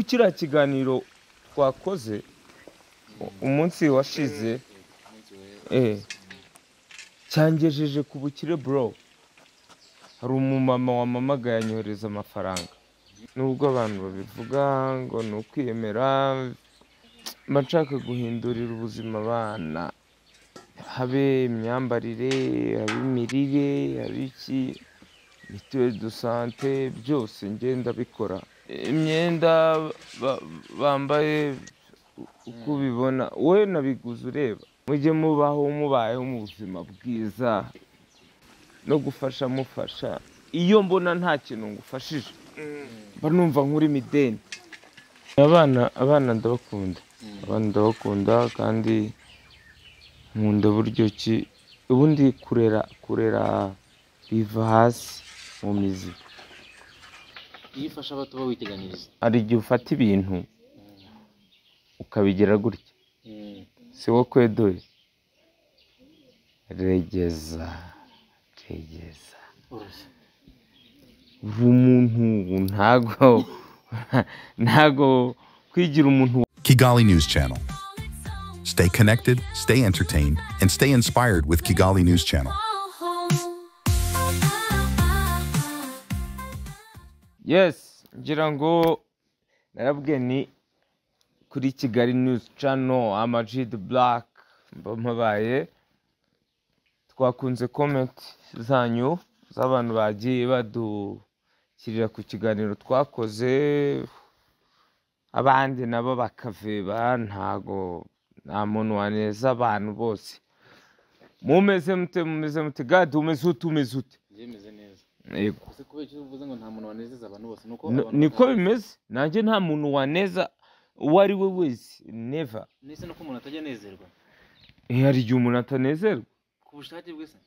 Kiriya kiganiro twakoze umunsi washize cyangejeje ku bukire bro. Hari umumama wamamagaye anyohereza amafaranga. Nubwo abantu babivuga ngo ni ukwiyemera, mba nshaka guhindurira ubuzima abana, habe imyambarire, habe imirire, habe iki, mituelle de santé, byose ngenda bikora. Imyenda bambaye uko ubibona we nabiguze ureba. Mujye mubaho mubayeho mu buzima bwiza no gufasha mufasha. Iyo mbona nta kintu ngufashije mba numva nkuri mideni. Abana ndabakunda, abana ndabakunda kandi nkunda buryo ki ubundi kurera biva hasi mu mizi. Iyo ufasha abato bawiteganyiriza, hari igihe ufata ibintu ukabigira gutya, si wo kweduye, regeza regeza umuntu ntago kwigira umuntu. Kigali News Channel. Stay connected, stay entertained, and stay inspired with Kigali News Channel. Yes, ngira ngo narabwiye ni kuri Kigali News Channel, Ama-G The Black mbabaye. Twakunze comment zanyu z'abantu bagiye badukirira ku kiganiro twakoze, abandi nabo bakaveba. Ntago nta muntu waneza abantu bose. Mumeze mute, mumeze mute? God, umeze ute, umeze ute? Byemeze neza. Yego. Ese kubera icyo uvuze ngo nta muntu wanezeza abantu bose, nuko niko bimeze. Nanjye nta muntu waneza uwo ari we wese, never. Nese nuko umuntu atajya anezerwa. Hari igihe umuntu atanezerwa ku bushake bwe se,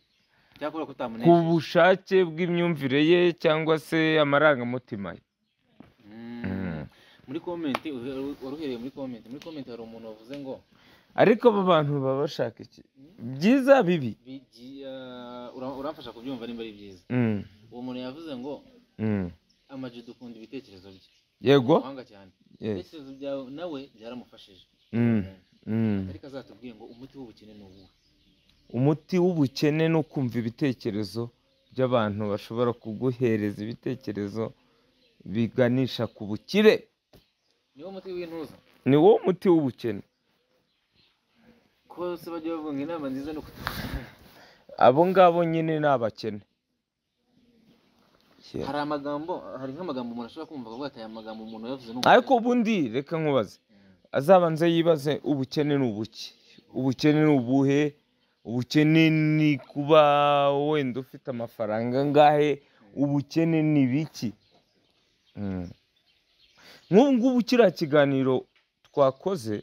cyakora kutamunejeje ku bushake bw'imyumvire ye cyangwa se amarangamutima ye. Muri comment waruhereye muri comment, hari umuntu wavuze ngo ariko abo bantu baba bashaka iki? Byiza bibi? Uramfasha kubyumva nimba ari byiza. Uwo muntu yavuze ngo Ama-G dukunda ibitekerezo bye. Yego. Wanga cyane. Ibitekerezo byawe nawe byaramufashije. Ariko azatubwiye ngo umuti w'ubukene ni uwuhe? Umuti w'ubukene ni ukumva ibitekerezo by'abantu bashobora kuguhereza ibitekerezo biganisha ku bukire. Niwo muti w'intuza. Ni wo muti w'ubukene. Ko se bajya bavuga inama nziza no abo ngabo nyine ni abakene. Hari amagambo, hari nk'amagambo umuntu ashobora kumva akavuga ati aya magambo umuntu yavuze n'ubu. Ariko ubundi reka nkubaze, azabanze yibaze ubukene ni ubuki, ubukene ni ubuhe, ubukene ni kuba wenda ufite amafaranga angahe, ubukene ni biki? Nk'ubu ngubu kiriya kiganiro twakoze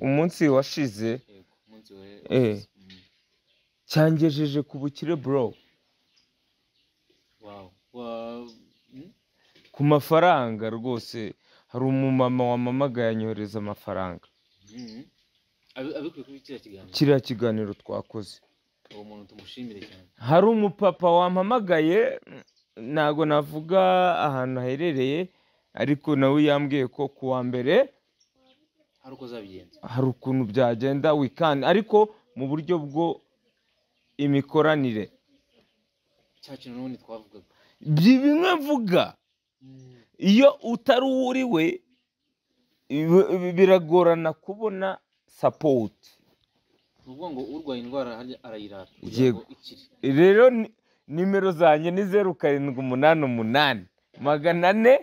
umunsi washize cyangejeje ku bukire bro. Ku mafaranga rwose. Hari umumama wamamagaye anyohereza amafaranga. Abikuye kuri kiriya kiganiro twakoze. Uwo muntu tumushimire cyane. Hari umupapa wampamagaye, ntago navuga ahantu aherereye, ariko nawe yambwiye ko kuwa mbere hari uko zabigenza, hari ukuntu byagenda weekend, ariko mu buryo bwo imikoranire. Cya kintu n'ubundi twavugaga bimwe mvuga, iyo utari uri we biragorana kubona support. Uvuga ngo urwaye indwara arayirata. Yego. Rero nimero zanjye ni 0 7 8 8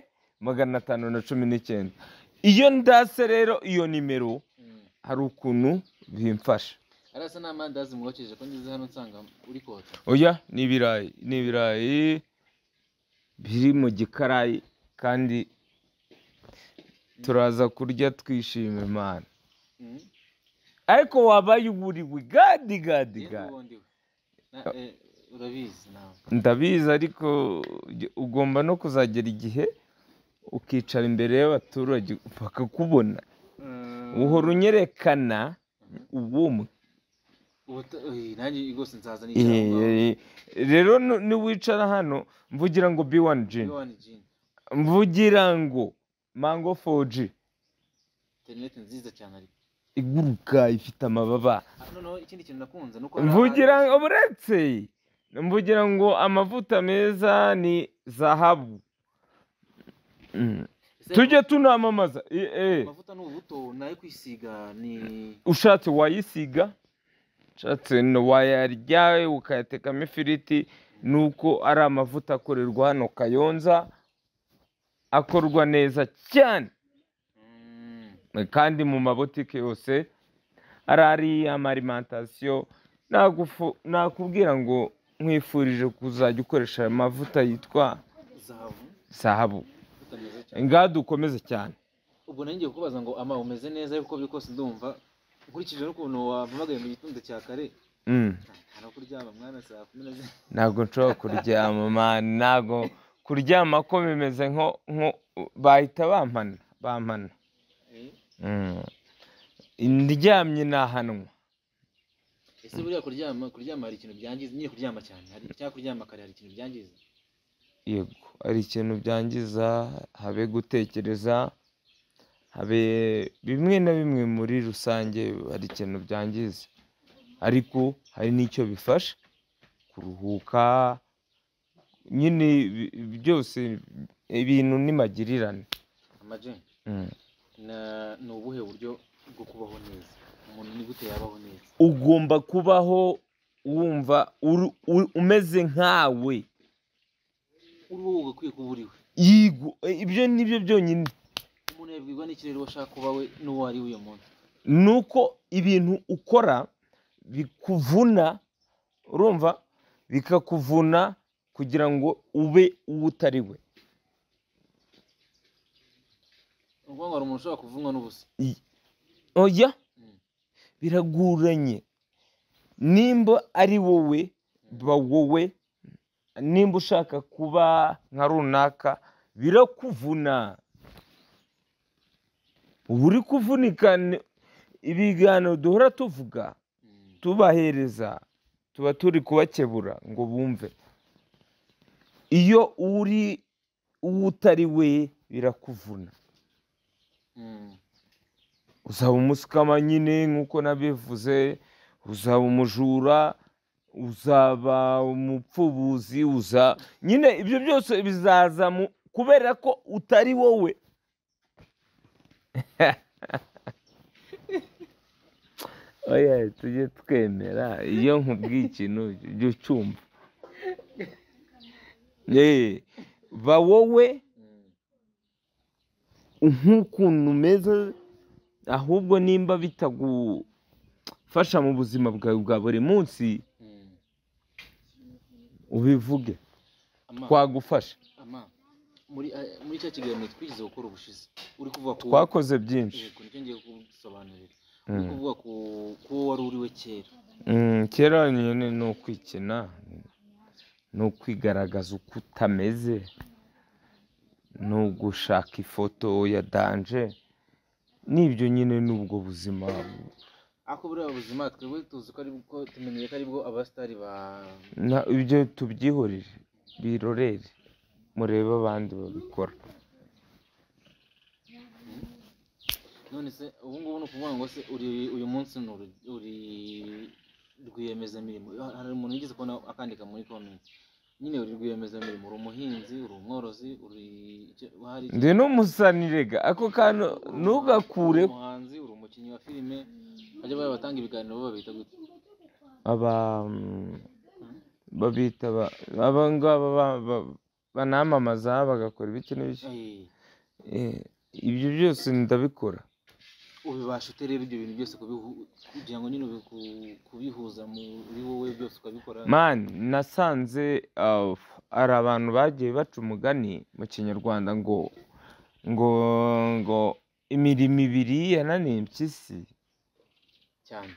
400 519. Iyo ndase rero iyo nimero hari ukuntu bimfasha. Arasa n'amandazi mwokeje ko ngize hano nsanga uri kota. Oya, ni ibirayi, ni ibirayi biri mu gikarayi kandi turaza kurya twishima Imana. Ariko wabaye uburiwe gadi gadi gadi. Urabizi nawe. Ndabizi, ariko ugomba no kuzagera igihe ukicara imbere y'abaturage bakakubona. Uhora unyerekana ubumwe. Rero niwicara hano mvugira ngo B1 Gin, mvugira ngo Mango 4G. Internet nziza cyane ariko iguruka ifite amababa. Noneho ikindi kintu nakunze nuko mvugira uretse mvugira ngo amavuta meza ni zahabu. Tujye tunamamaza. Amavuta n'ubuto nayo kwisiga ni ushatse wayisiga, ushatse wayarya ukayatekamo ifiriti, nuko ari amavuta akorerwa hano Kayonza, akorwa neza cyane. Kandi mu mabotike yose arari amalimentation. Nakubwira ngo nkwifurije kuzajya ukoresha amavuta yitwa zahabu. Ngaha dukomeze cyane. Ubwo nanjye kubaza ngo ama umeze neza ariko biri kose ndumva nkurikije n'ukuntu wampamagaye mu gitondo cya kare. Nta kuryama mwana saa 12. Ntabwo nshobora kuryama man, ntabwo kuryama ko bimeze nko bahita bampana. Ndyamye nahanwa. Ese buriya kuryama hari ikintu byangiza? Nyine kuryama cyane hari cyangwa kuryama kare hari ikintu byangiza? Yego, hari ikintu byangiza, habe gutekereza, habe bimwe na bimwe muri rusange hari ikintu byangiza, ariko hari n'icyo bifasha kuruhuka nyine, byose ibintu ni magirirane. Amaje ni ubuhe buryo bwo kubaho neza? Umuntu ni gute yabaho neza? Ugomba kubaho wumva umeze nkawe, uri wowe ugakwiye kuba uriwe. Yego, ibyo nibyo byonyine. Umuntu yabwirwa n'ikirere washaka kuba we n'uwo ari uyu muntu. Nuko ibintu ukora bikuvuna, urumva, bikakuvuna kugira ngo ube uwo utari we. Ubwo ngo umuntu ushobora kuvunwa n'ubusa. Oya, biraguranye. Nimba ari wowe, ba wowe. Nimba ushaka kuba nka runaka birakuvuna. Ubu uri kuvunika. Ibiganiro duhora tuvuga tubahereza, tuba turi kubakebura ngo bumve. Iyo uri uwo utari we birakuvuna. Uzaba umusikama nyine nk'uko nabivuze, uzaba umujura, uzaba umupfubuzi, uza nyine ibyo byose bizaza kubera ko utari wowe. Oya, tujye twemera iyo nkubwiye ikintu ujye ucyumva. Ba wowe nk'ukuntu umeze, ahubwo nimba bitagufasha mu buzima bwawe bwa buri munsi ubivuge, twagufasha. Muri cya kiganiro twigize gukora ubushize uri kuvuga ko twakoze byinshi. Yego, nicyo ngiye kugusobanurira. Uri kuvuga ko wari uriwe kera. Kera nyine ni ukwikina, ni ukwigaragaza uko utameze, ni ugushaka ifoto ya danje, n'ibyo nyine n'ubwo buzima. Ako buriya buzima twebwe tuzi ko aribwo tumenyeye ko aribwo abasitari ba ibyo tubyihorere, birorere, murebe abandi babikora. None se ubu ngubu ni ukuvuga ngo se uri uyu munsi uri rwiyemezamirimo? Hari umuntu wigeze kubona akandika muri comment nyine uri rwiyemezamirimo, uri umuhinzi, uri umworozi, uri ndi n'umusanirega. Ako kantu ntugakure. Umuhanzi, uri umukinnyi wa filime, bajya batanga ibiganiro babita gute? Aba babita aba ngaba banamamaza bagakora ibiki n'ibiki. Ibyo byose ndabikora. Ubibasha ute rero ibyo bintu byose kugira ngo nyine kubihuza muri wowe byose ukabikora? Man, nasanze ari abantu bagiye baca umugani mu Kinyarwanda ngo ngo ngo imirimo ibiri yananiye impyisi cyane,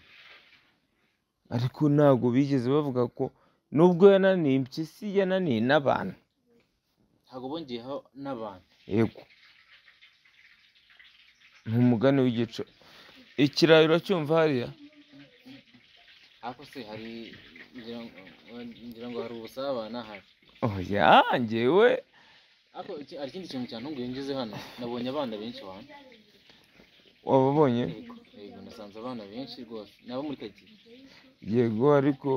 ariko ntabwo bigeze bavuga ko nubwo yananiye impyisi yananiye n'abantu. Ntabwo bongeyeho n'abantu. Yego, umugani w'igico. Ikirayi uracyumva hariya? Ako se hari ngira ngo hari ubusabana hari. Oya, njyewe Ariko hari ikindi kintu cyantunguye ngeze hano, nabonye abana benshi wana. Wababonye? Yego, yego, nasanze abana benshi rwose, ni abo muri karitsiye. Yego, ariko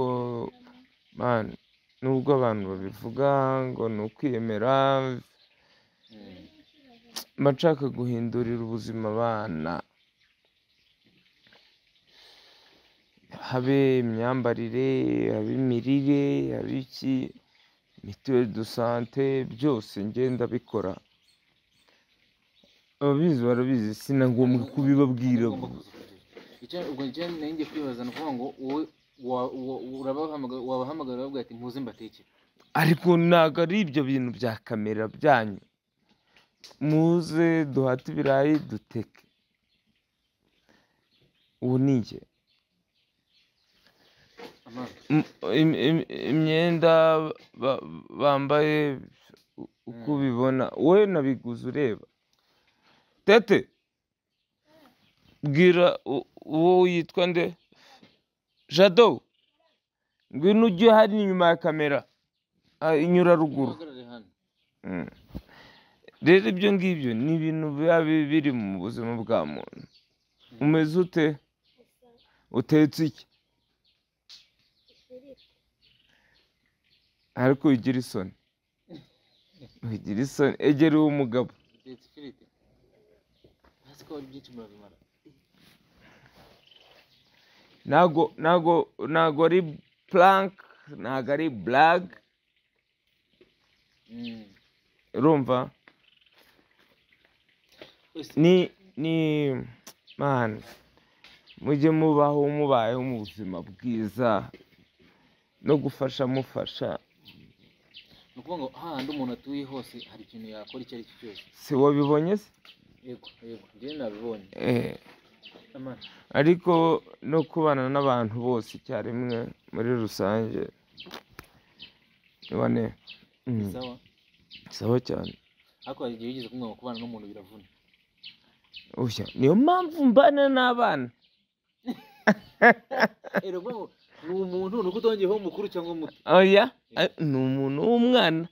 man, nubwo abantu babivuga ngo ni ukwiyemera, mba nshaka guhindurira ubuzima abana, habe imyambarire, habe imirire, habe iki, mituelle de santé, byose ngenda bikora. Ababizi barabizi, sina ngombwa kubibabwira. Ugomba kuza kugira. Icyo ubwo njye nari ngiye kwibaza ni ukuvuga ngo wowe wabahamagara ubabwira ati muze mbatekere. Ariko ntabwo ari ibyo bintu bya kamera byanyu, muze duhate ibirayi duteke. Ubu ni njye. Ama Imyenda bambaye uko ubibona, wowe nabiguze ureba. Tete, bwira uwo yitwa nde? Jado, ngwino ujye hari inyuma ya kamera, inyura ruguru. Uhagarare hano. Rero ibyo ngibyo ni ibintu biba biri mu buzima bwa muntu. Umeze ute? Utetse iki? Ariko ugira isoni, ugira isoni. Egera uwo mugabo. Utetse ifiriti. Hasi ko hari byinshi murabimara. Ntago ari prank, ntago ari blague. Urumva? Ese Ni man, mujye mubaho mubayeho mu buzima bwiza no gufasha mufasha. Ni ukuvuga ngo hahandi umuntu atuye hose hari ikintu yakora icyo ari cyo cyose. Si wabibonye se? Yego, yego, njyewe nabibonye. Ama Ariko no kubana n'abantu bose icyarimwe muri rusange nibone. Ni sawa. Sawa cyane. Ariko hari igihe wigeze kumbwira ngo kubana n'umuntu biravuna. Oya, niyo mpamvu mbana n'abana. Ni ukuvuga ngo ni umuntu, ni uko utongeyeho mukuru cyangwa muto. Oya, ni umuntu w'umwana.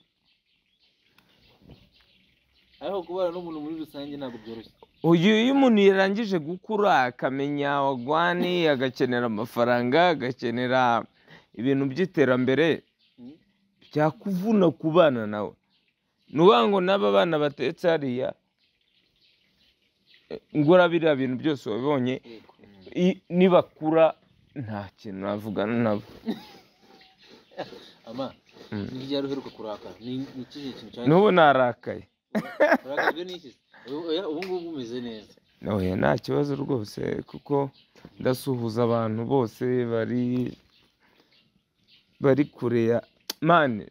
Ariko kubana n'umuntu muri rusange ntabwo byoroshye. Uyu iyo umuntu yarangije gukura akamenya wagwani, agakenera amafaranga, agakenera ibintu by'iterambere, byakuvuna kubana nawe. Ni ukuvuga ngo n'aba bana batetse hariya, ngura biriya bintu byose wabibonye, Yego. Nibakura nta kintu navugana nabo. Ama, ni ryari uheruka kurakara? Ni ikihe kintu cyari? N'ubu narakaye. Urakajwe n'iki se? Oya, ubu ngubu umeze neza. Oya, nta kibazo rwose, kuko ndasuhuza abantu bose bari kure ya mani.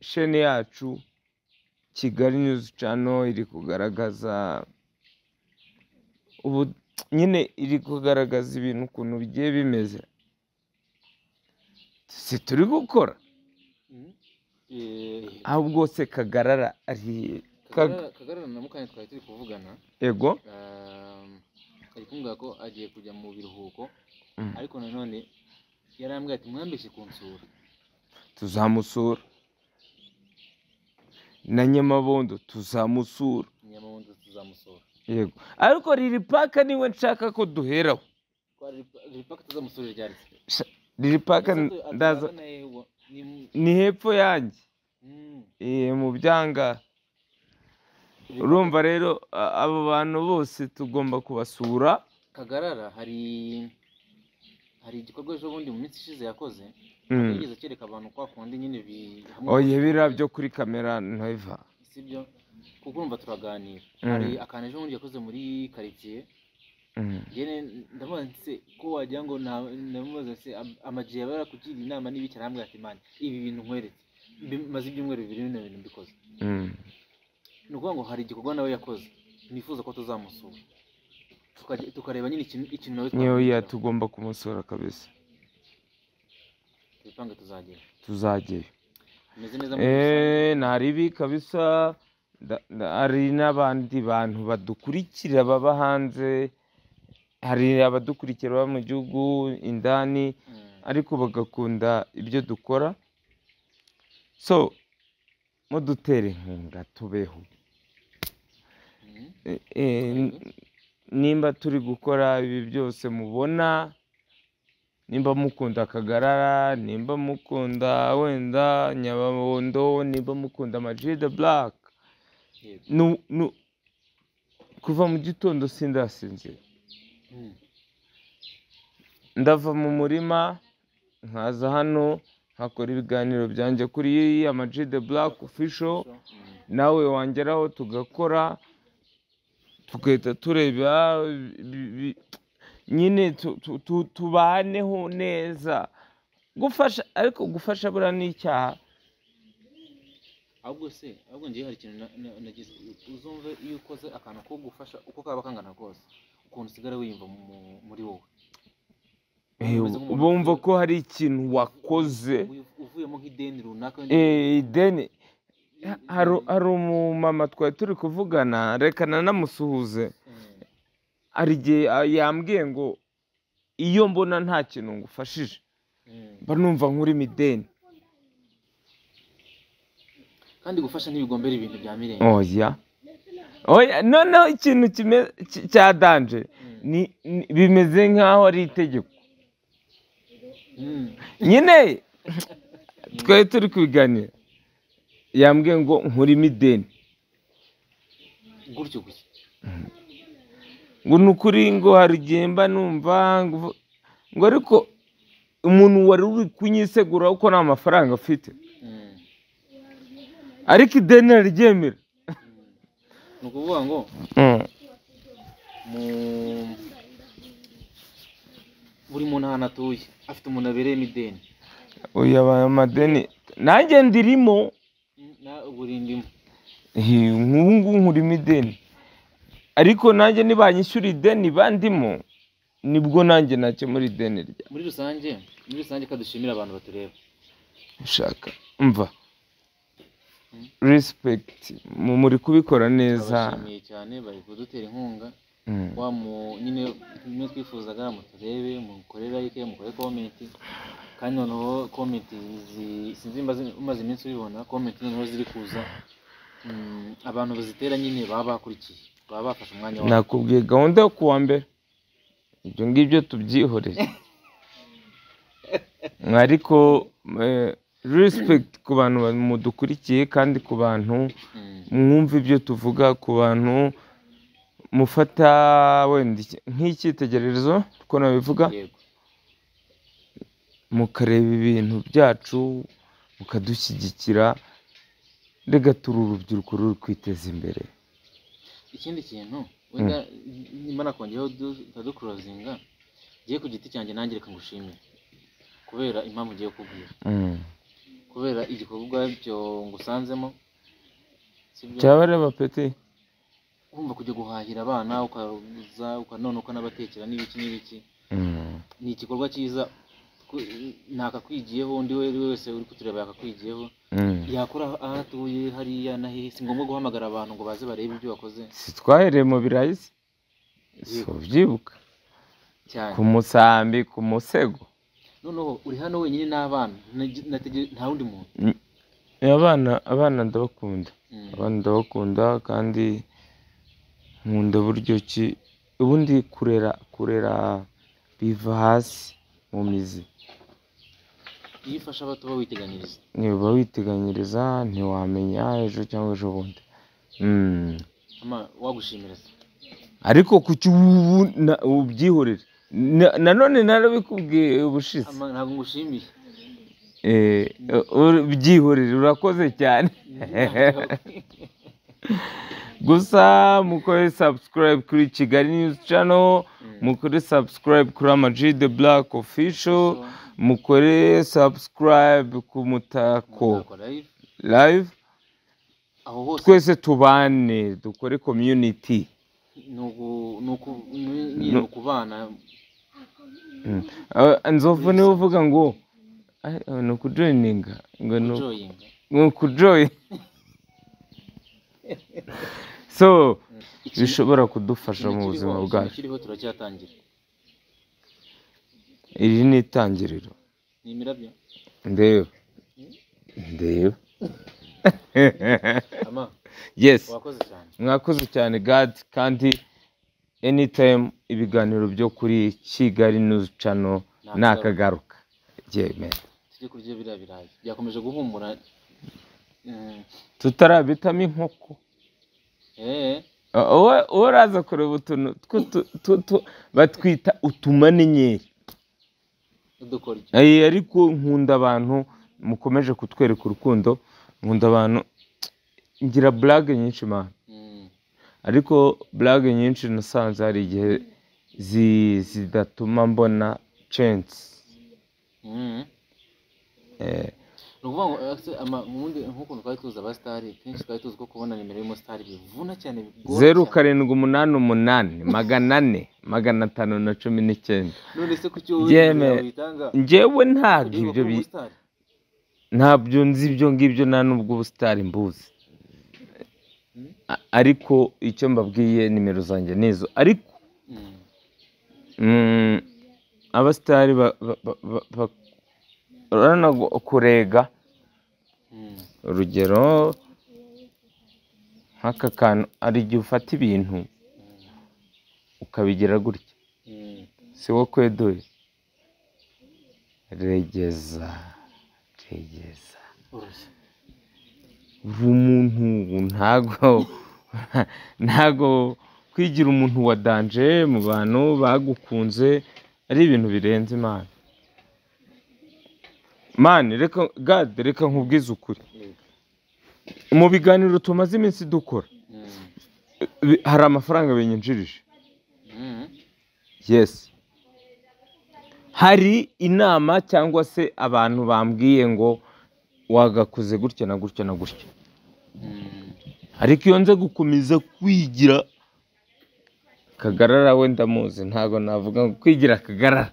Shene yacu Kigali News Channel iri kugaragaza ubu nyine, iri kugaragaza ibintu ukuntu bigiye bimeze. Si turi gukora? Ahubwo se Kagarara ari Kagarara na Mukanya twari turi kuvugana. Ego. Ari kumbwira ko agiye kujya mu biruhuko, ariko nanone yarambwiye ati mwambeshye kunsura. Tuzamusura. Na Nyamabondo tuzamusura. Nyamabondo tuzamusura. Yego. Ariko Lil Park niwe nshaka ko duheraho. Kwa Lil Park tuzamusura ryari se? Lil Park ndaza Atuye ahagana hehe? Ni hepfo yanjye. Mu byanga. Urumva rero abo bantu bose tugomba kubasura. Kagarara hari igikorwa ejo bundi mu minsi ishize yakoze. Yigeze kereka abantu kwa kundi nyine hamwe. Oya, biriya byo kuri kamera ntiva. Sibyo? Kuko urumva turaganira. Hari akantu ejo bundi yakoze muri quartier. Njye ndamubaza nti se ko wagira ngo ndamubaza se Ama-G yaba yarakugira inama n'ibiki, arambwira ati man, ibi bintu nkweretse maze ibyumweru bibiri bino bintu mbikoze. Ni ukuvuga ngo hari igikorwa nawe yakoze nifuza ko tuzamusura, tukareba nyine ikintu nawe Niyo ya twamwigiraho. tugomba kumusura kabisa. Tubipange tuzagera. Tuzajyayo. Tumeze neza muri rusange. Nta ribi kabisa. Hari n'abandi bantu badukurikira baba hanze, hari abadukurikira baba mu gihugu indani, ariko bagakunda ibyo dukora. So Mudutera inkunga tubeho. Nimba turi gukora ibi byose mubona, nimba mukunda Kagarara, nimba mukunda wenda Nyababondo, nimba mukunda Ama G The Black, kuva mu gitondo sindasinzira. Ndava mu murima nkaza hano nkakora ibiganiro byanjye kuri Ama G The Black Official, nawe wangeraho tugakora, tugahita tureba nyine tubaneho neza. Gufasha, ariko gufasha buriya ni icyaha. Ahubwo se, ahubwo ngiye hari ikintu nagize, uzumve iyo ukoze akantu ko gufasha uko kaba kangana kose, ukuntu usigara wiyumva muri wowe. Bumva ko hari ikintu wakoze uvuyemo nk'ideni runaka. Ideni. Hari umumama twari turi kuvugana, reka nanamusuhuze. Hari igihe yambwiye ngo iyo mbona nta kintu ngufashije mba numva nkurimo ideni. Kandi gufasha ntibigombera ibintu bya mirenge. Oya oya, noneho ikintu cya danje bimeze nk'aho ari itegeko. Nyine twari turi kubiganira, yambwiye ngo nkurimo ideni gutyo gusa, ngo ni ukuri, ngo hari igihe mba numva ngo ariko umuntu wari uri kunyisegura kuko nta mafaranga afite, ariko ideni araryemera. Ni ukuvuga ngo buri muntu ahantu atuye afite umuntu abereyemo ideni. Oya, amadeni nanjye ndirimo, nk'ubu ngubu nkurimo ideni, ariko nanjye nibanyishyura ideni bandimo nibwo nanjye nakemura ideni rya. Muri rusange kadushimira abantu batureba. Shaka mva respect, muri kubikora neza. Abashimiye cyane, bari kudutera inkunga. Wa nyine mwe twifuzaga muturebe, mukore like, mukore comment, kandi noneho comment sinzi umaze iminsi ubibona, comment noneho ziri kuza, abantu bazitera nyine baba bakurikiye, baba bafashe umwanya wabo. Nakubwiye gahunda yo kuwa mbere, ibyo ngibyo tubyihorere. Ariko respect ku bantu mudukurikiye, kandi ku bantu mwumva ibyo tuvuga, ku bantu mufata wenda nk'icyitegererezo uko nabivuga, mukareba ibintu byacu mukadushyigikira, rega turi urubyiruko ruri kwiteza imbere. Ikindi kintu wenda nimba nakongeyeho dukurozinga, ngiye ku giti cyanjye nanjye reka ngushimire kubera impamvu ngiye kukubwira, kubera igikorwa byo ngusanzemo cyaba peti kumva kujya guhahira abana ukaza ukanone ukanabatekera n'ibiki n'ibiki, ni igikorwa cyiza ntakakwigiyeho, undi wese uri kutureba yakakwigiyeho, yakora aho atuye hariya na hehe, si ngombwa guhamagara abantu ngo baze barebe ibyo wakoze. Si twahereye mu birayi se, si ubyibuka cyane, ku musambi, ku musego. Noneho uri hano wenyine n'abana, nta wundi muntu. Abana ndabakunda, abana ndabakunda, kandi nkunda buryo ki ubundi kurera biva hasi mu mizi. Iyo ufasha abato uba witeganyiriza, niba witeganyiriza ntiwamenya ejo cyangwa ejo bundi. Wagushimira se? Ariko kuki ubu ubyihorere? Nanone narabikubwiye ubushize. Ntabwo ngushimiye. Byihorere, urakoze cyane. Gusa mukore subscribe kuri Kigali News Channel, mukore subscribe kuri Ama G The Black Official, mukore subscribe ku Mutako Live. Twese tubane, dukore community. Ni ukubana. Nzovu niwe uvuga ngo ni ukujoyininga, ngo ni ukujoyi. So bishobora kudufasha mu buzima bwacu. Iri ni itangiriro. Ni imirabyo. Ndeba. Ndeba. Ama Yes. wakoze cyane. Mwakoze cyane God, kandi anytime ibiganiro byo kuri Kigali News Channel nakagaruka. Yeah, man. Tujye kurya biriya birayi byakomeje guhumura. Tutarabitamo inkoko. Wowe uraza kureba utuntu batwita utumaninyenyeri. Udukoryo. Ariko nkunda abantu mukomeje kutwereka urukundo, nkunda abantu ngira blague nyinshi man. Ariko blague nyinshi nasanze hari igihe zidatuma mbona chance. Ni ukuvuga ngo ubundi nk'ukuntu twari tuzi abasitari, kenshi twari tuzi ko kubona nimero y'umusitari bivuna cyane, bigora 0 cyane. 7 8 8 400 519. None se kuki wowe nimero yawe uyitanga? Njyewe ntabwo Kugira ngo ibyo ube umusitari? Ntabyo nzi ibyo ngibyo, nta nubwo ubusitari mbuzi. Ariko icyo mbabwiye nimero zanjye nizo. Ariko abasitari urabona kurega. Urugero nk'aka kantu, hari igihe ufata ibintu ukabigira gutya, si wo kweduye, regeza regeza, uri umuntu ntago kwigira umuntu wa danje mu bantu bagukunze ari ibintu birenze Imana. Man, reka God, reka nkubwize ukuri. Mu biganiro tumaze iminsi dukora, hari amafaranga binyinjirije. Yes. Hari inama cyangwa se abantu bambwiye ngo wagakuze gutya na gutya na gutya. Ariko iyo nze gukomeza kwigira Kagarara, we ndamuzi, ntago navuga ngo kwigira Kagarara.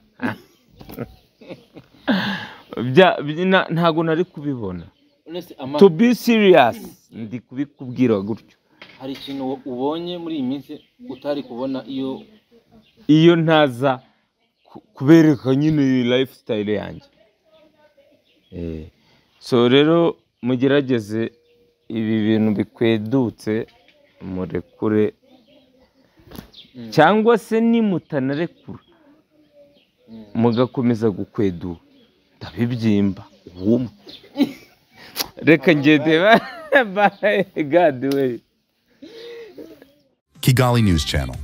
Ntago nari kubibona. To be serious, ndi kubikubwira gutyo. Hari ikintu ubonye muri iyi minsi utari kubona iyo ntaza kubereka nyine lifestyle yanjye. So rero mugerageze ibi bintu bikwedutse murekure, cyangwa se nimutanarekura mugakomeza gukwedura ndabibyimba ubumwe. Reka ngende. Bye God we. Kigali News Channel.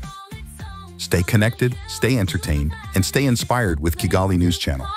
Stay connected, stay entertained, and stay inspired with Kigali News Channel.